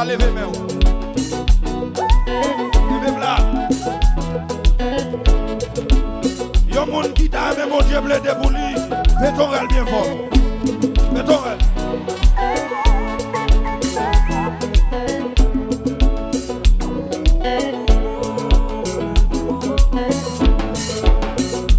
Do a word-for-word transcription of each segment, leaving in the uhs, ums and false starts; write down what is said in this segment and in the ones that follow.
Leve men w. Leve m la. Yon moun ki ta renmen Bondye plede pou li, pete orèl byen fò. Pete orèl.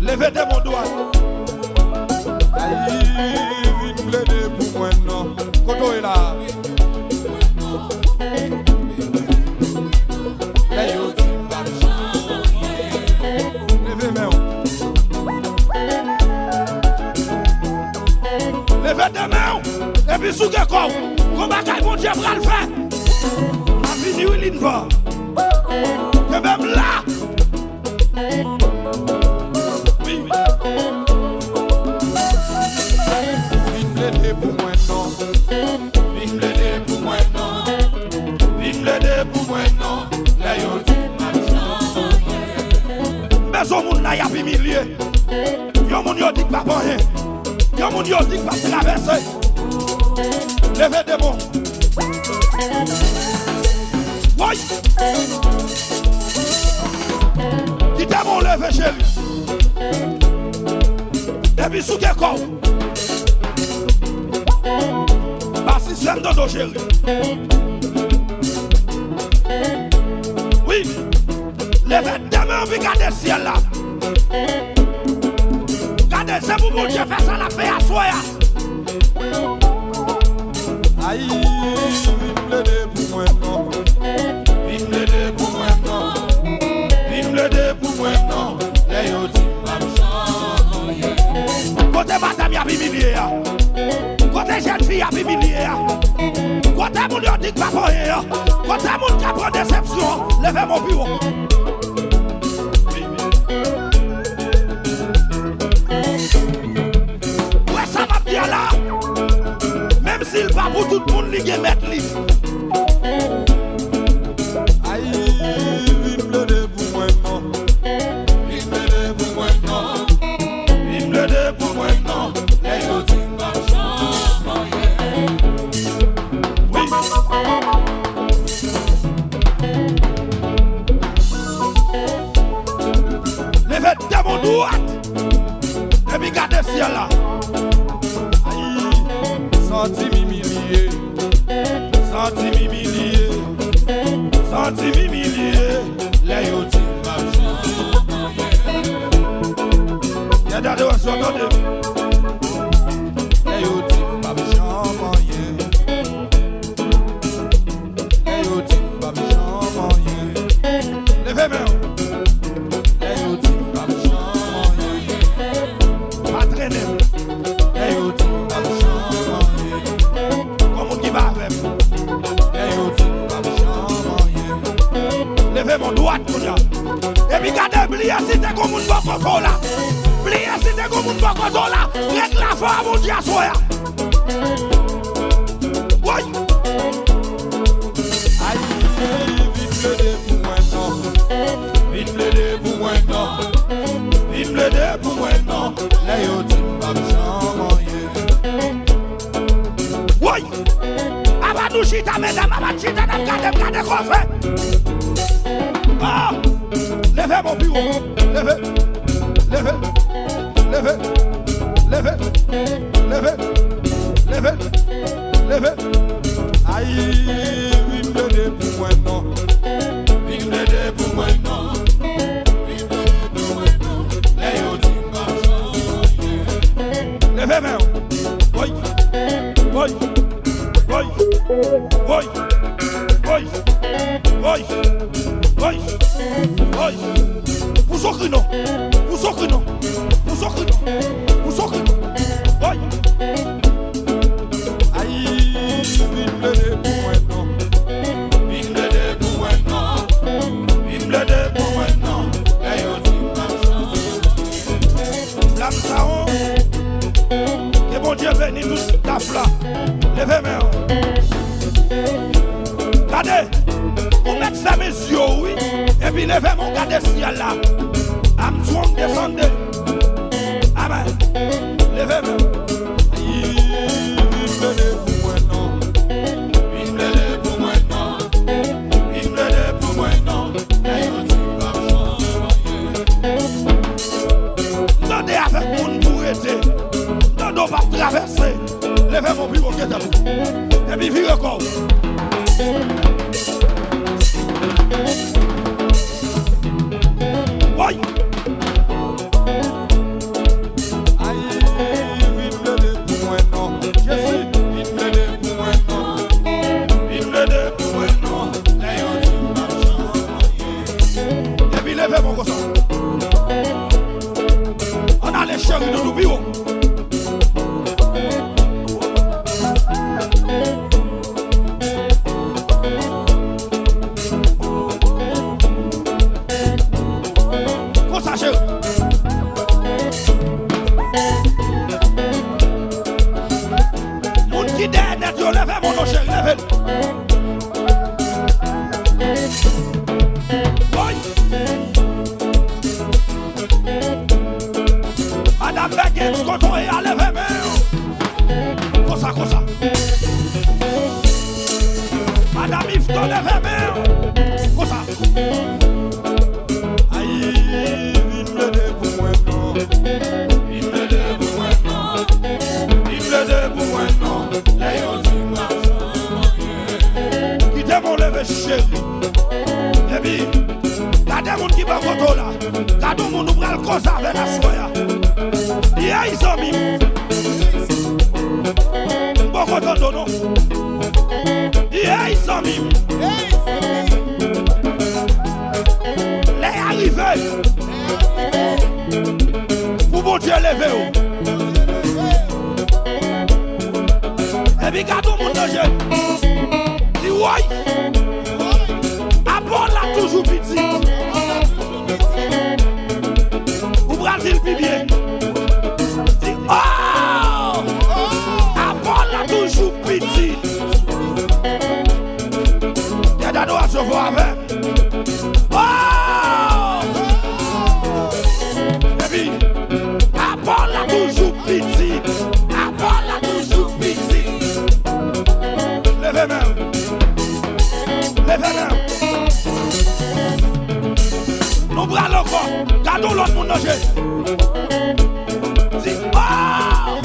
Leve de men w dwat. Ay, vin plede pou mwen non. Kote w ye la? Lè yo di m p ap janm anyen. Leve men w. Leve de men w. Epi souke kò w. Gon bagay Bondye pral fè. L ap vini wi, Linva. Kenbe m la. Wi. Vin plede pou mwen non. Vin plede pou mwen non. Vin plede pou mwen non. Lè yo di m ap janm anyen. M bezwen moun la y ap imilye. Yon moun yo di k p ap anyen. Yon moun yo di k p ap travèse. Leve de men w. Woy! Kite men w leve, cheri. Epi souke kò w. Ba sistèm dodo, cheri. Wi. Leve de men w epi gade syèl la. Gade, se pou Bondye fè sa l ap fè aswè a. Ay, vin plede pou mwen non. Vin plede pou mwen non. Vin plede pou mwen non. Lè yo di m p ap janm anyen. Kote madanm y ap imilye a? Kote jèn fi y ap imilye a? Kote moun yo di k p ap anyen an? Kote moun k ap pran desepsyon an? Leve men w pi wo. Ou wè sa m ap di a la? Menm si l pa pou tout moun, li gen mèt li. Ay, vin plede pou mwen non. Vin plede pou mwen non. Vin plede pou mwen non. Lè yo di m p ap janm anyen. Wi. Leve de men w dwat. Epi gade syèl la. Ay, santi m imilye. Santi m imilye. Santi m imilye. Lè yo di m p ap janm anyen. Gade adoration, tande. Lè yo di m p ap janm anyen. Lè yo di m p ap janm anyen. Leve men w. Lè yo di m p ap janm anyen. Pa trennen m. Lè yo di m p ap janm anyen. Gon moun ki pa avè m. Lè yo di m p ap janm anyen. Leve men w dwat kounye a. Epi gade, bliye si te gon moun bò kote w la. Bliye si te gon moun bò kote w la. Ret la fò a Bondye aswè a. Woy! Ay, vin plede pou mwen non. Vin plede pou mwen non. Vin plede pou mwen non. Lè yo di m p ap janm anyen. Woy! Apa nou chita, medam, apa n chita, n ap gade, n ap gade kòfè. Ah! Leve men w pi wo. Leve. Leve. Leve. Leve. Leve. Leve. Leve. Ay, vin plede pou mwen non. Vin plede pou mwen non. Vin plede pou mwen non. Lè yo di m p ap janm anyen. Leve men w. Woy. Woy. Woy. Woy. Woy. Woy. Woy. Woy. Pou sokri non. Pou sokri non. Pou sokri non. Pou sokri non. Woy. Ay, vin plede pou mwen non. Vin plede pou mwen non. Vin plede pou mwen non. Lè yo di m ap chanj. Blam sa o. Ke Bondye beni tout staf la. Leve men w. Gade. Ou mèt fèmen zye w, wi. Epi leve men w gade syèl la. Armstrong desande. Amèn. Leve men w. Vin plede pou mwen non. Vin plede pou mwen non. Travèse. Leve men w pi wo ke tèt ou. Epi vire kò w. Woy! Ay, vin plede pou mwen non. Jezi, vin plede pou mwen non. Vin plede pou mwen non. Lè yo di m p ap janm anyen. Epi leve men w konsa. Ann ale cheri doudou pi wo. Konsa, cheri. Moun ki dèyè nèt yo, leve men w non, cheri, leve l. Woy! Madanm Bègins, kote w ye a, leve men w. Konsa, konsa. Madanm Yvetot, leve men w. Konsa. Ay, vin plede pou mwen non. Vin plede pou mwen non. Vin plede pou mwen non. Lè yo di m ap janm anyen. Kite m leve cheri. Epi, gade moun ki bò kote w la. Gade yon moun ou pral koze avè l aswè a. Yey zanmi m. M poko tande w non. Yey zanmi m. Lè a rive pou Bondye leve w. Epi gade yon moun nan je. Di woy. Apòl la toujou pitit. Ou pral di l pi byen. Di, oh! Apòl la toujou pitit. Dèdado a sove avè. Oh! Epi, apòl la toujou pitit. Apòl la toujou pitit. Leve men w. Leve men w. Nou pral ankò. Gade yon lòt moun nan je. Di, oh!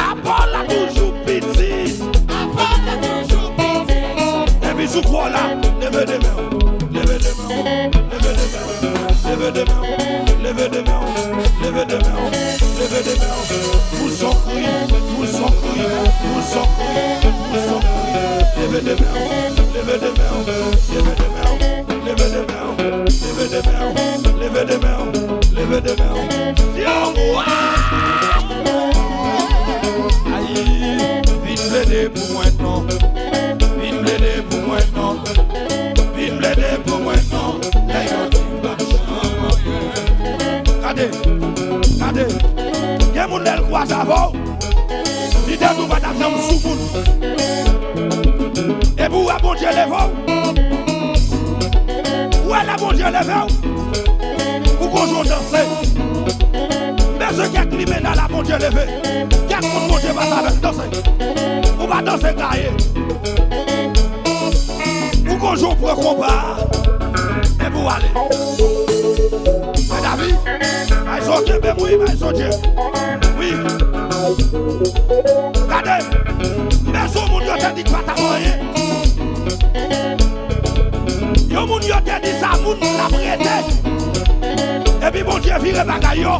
Apòl la toujou pitit. Apòl la toujou pitit. Epi sou kò la, leve de men w. Leve de men w. Leve de men w. Leve de men w. Leve de men w. Leve de men w. Leve de men w. Pouse yon kri. Pouse yon kri. Pouse yon kri. Pouse yon kri. Leve de men w. Leve de men w. Leve de men w. Leve de men w. Leve de men w. Leve de men w. Leve de men w. Yo, wa! Ay, vin plede pou mwen non. Vin plede pou mwen non. Vin plede pou mwen non. Lè yo di m p ap janm anyen. Gade, gade. Gen moun lè l kwaze avè w. Lidè nou pa t ap janm sou moun. Epi w wè Bondye leve w. Ou wè lè Bondye leve w. Ou gon jan w danse. M bezwen kèk limena la Bondye leve. Kèk moun Bondye pase avè l danse. Ou pa danse gaye. Ou gon jan w pran konpa a. Epi w ale. Mè David, bay zo kenbe m wi, bay zo dye. Wi. Gade, men sou moun yo te di k pa t ap anyen. Yon moun yo te di sa moun l ap rete. Epi Bondye vire bagay yo.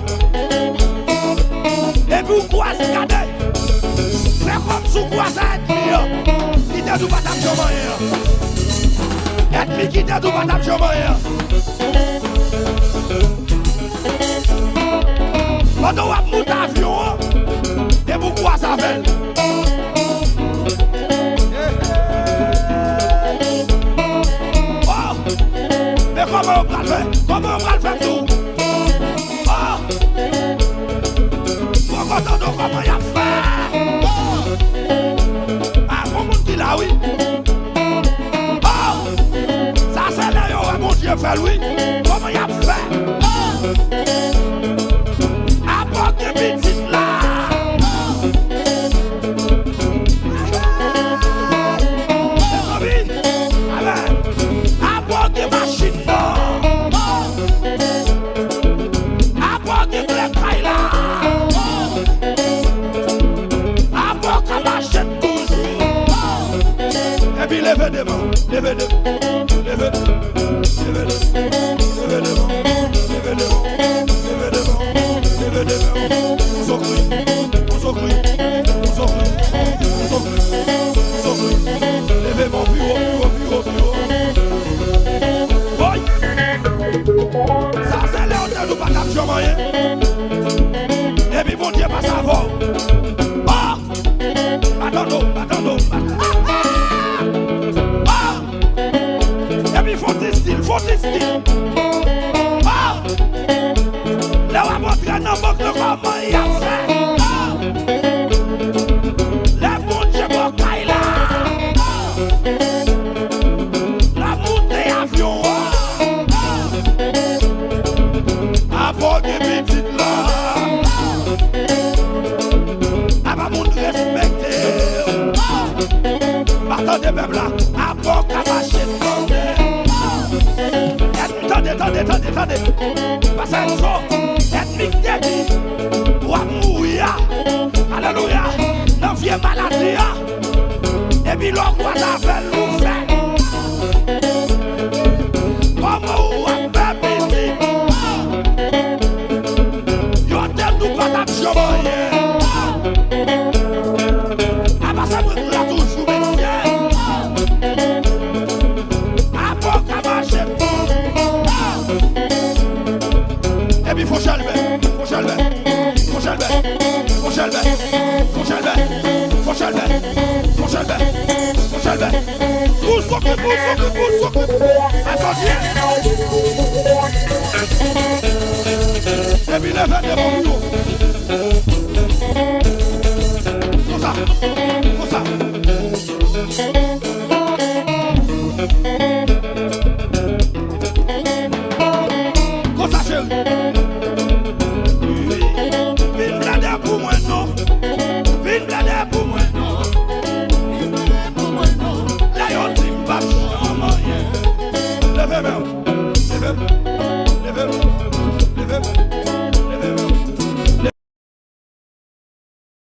Epi w kwaze gade. Fè kòmsi w kwaze ènmi an. Ki te di w pa t ap janm anyen an. Ènmi ki te di w pa t ap janm anyen an. Pandan w ap moute avyon an, epi w kwaze avè l. Oh! Men kòman yo pral fè? Kòman yo pral fè m di w? Oh! Poko tande w kòman y ap fè. Oh! A, gon moun ki la, wi. Oh! Sa se lè yo wè Bondye fè l, wi. Kòman y ap fè? Oh! Apòl gen pitit la. Oh! Mezanmi, amèn. Apòl gen machin nan. Apòl gen kle kay la. Leve devan, leve devan, leve devan, leve devan, leve devan, leve devan, leve devan. Pou sokri, pou sokri, pou sokri, pou sokri, pou sokri. Leve men w pi wo, pi wo, pi wo, pi wo. Woy! Sa se lè w te di w pa t ap janm anyen. Epi Bondye pase avè w. Oh! Baton do, baton do, baton. Ah! Epi fò ti stil, fò ti stil. Ah! Lè w ap antre nan bank nan, kòman y ap fè? Ah! Lè Bondye ba w kay la. Ah! L ap moute avyon an. Apa w gen pitit la. Apa moun respekte w. M pa tande pèp la. Apa w ka mache tande. Ènmi, tande, tande, tande, tande. Pase zo. Ènmi k te di w ap mouri a. Alelouya. Nan vye maladi a. Epi lè w kwaze avè l, ou fè. Kòman ou ap fè pitit? Yo te di w pa t ap janm anyen. Apa se mwen k la toujou, mesye. Apa w ka mache. Epi fò chèlbè, fò chèlbè, fò chèlbè, fò chèlbè, fò chèlbè, fò chèlbè, fò chèlbè, fò chèlbè. Pou sokri, pou sokri, pou sokri. Atandye. Epi leve devan w yo. Konsa, konsa.